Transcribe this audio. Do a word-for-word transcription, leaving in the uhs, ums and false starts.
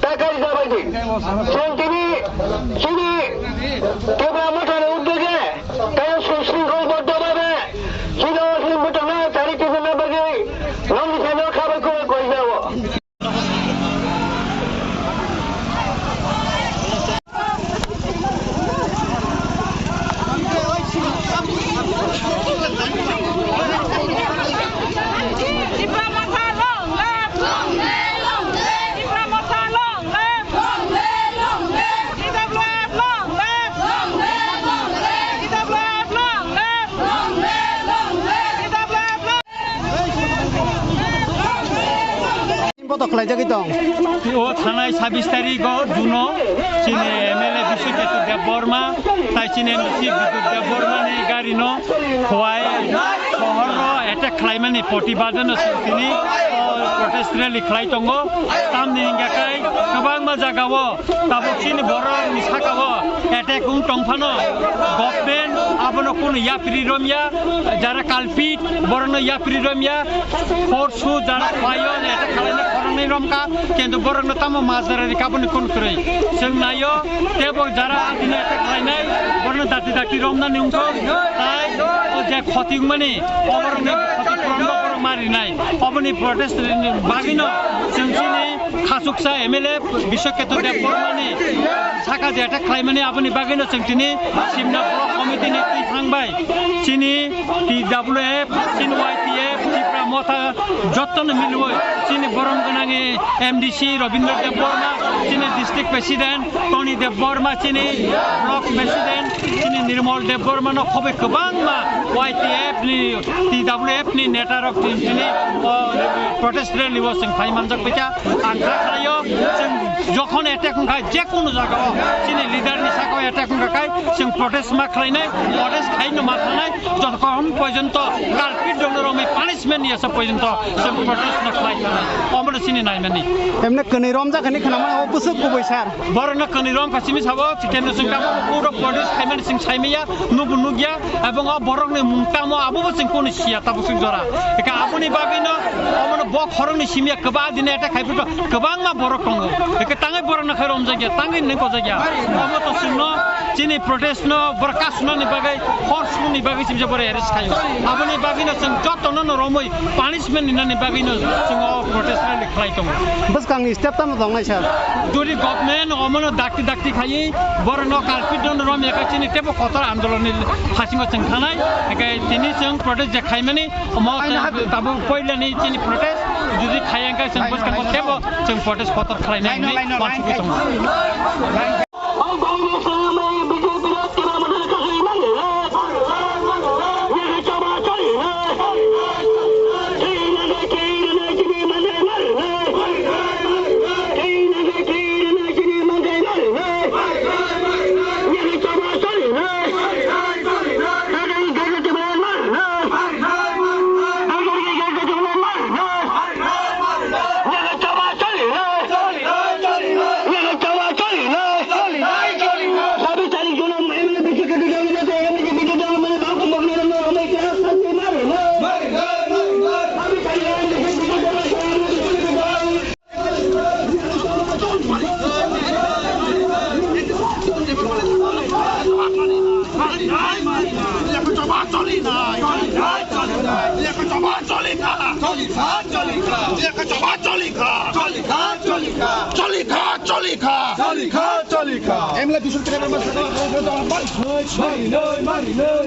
Takai jabaidi. Chwng tini chini Tipra Mothani uddege tei sushringkholboddo bhabe chini o chini bwtwkno chari twijlna bagwi nokni salo khabai khulai koi jago. Botok khlaijagwi tong. O thanai sabis tarigo Juno chini M L A Biswajit Debbarma tai chini M D C Bidut Debbarma ni gari no khowai sohor ro attack khlaimani protibad no tini o protest rally khlai tongo. Tamni hingya kai kwbangma jaga o tabuk chini borok ni saka o attack wng tong phano government abono kunu yapri romya, jara kalpit borokno yapri romya. Forsu jara khlaio, attack khlaina khoroknwi romkha, kintu borokno tamo majra rikha boni kun kwrwi. Chwng naio, tebo jara adino attack khlainai, borokno dakti dakti romnani wngkha, tai o je khoti wngmani, oborokni khoti puron bo borok marinai. Oboni protest ni bagwino chwng chini khachuksa M L A Biswakhetra Debbarmani saka je attack khlaimani, aboni bagwino chwng tini Simna Block Committee ni twi thang bai chini T W F, chini Y T F, Tipra Motha, jottono milwi chini borom gwnang M D C Rabindra Debbarma, chini District President Tony Debbarma, chini Block President chini Nirmal Debbarma no khobwi kwbangma Y T F ni, T W F ni neta rok chini, chini, o, protest rally o chwng phai manjak baikha. Ang kha khlaio, chwng jokhon attack wngkha, je kunu jaga o chini leader ni saka o attack wngkha khai, chwng protest ma khlainai, protest khaino ma thangnai, jotokhon porjonto culprit rokno romwi punishment ya sa porjonto chwng protest no khlai thangnai. Omono chini naimani. Emne kwnwi romjak hinwi khwnamani o bwswk kubui sir. Borokno kwnwi romkha simi sabo, chikeno chwng tamo puro protest khaimani chwng saimaya, nukbo nukya, ebong o borokni mung tamo abobo chwng kunu siya tabuk chwng jora. Eka aboni bagwino omono bo khoroknwi simiya kwbang dine attack khai phuru kwbangma borok tongo. Eka tangwi borokno khai romjakya, tangwi neng kojakya. Omo to chwngno chini protest no borok kasunani bagwi, hor sunani bagwi chimsa borok arrest khaio. Aboni bagwino chwng jotono no romwi punishment ninani bagwino chwng o protest rally khlai tongo. Bwskangni step tamo tongnai sir? Jodi government omono dakti dakti khaiwi borokno culprit no romya kha chini tebo kotor andolonni hasingo chwng thangnai. Hingke tini chwng protest je khaimani omo chwng tabuk poilani chini protest jodi khaiya hingke chwng bwskango tebo chwng protest kotor khlainai hinwi uansugwi tongo. Choli kha, choli kha. Choli kha, choli kha. M L A Biswajit Debbarma sakha. Mari noi, mari noi.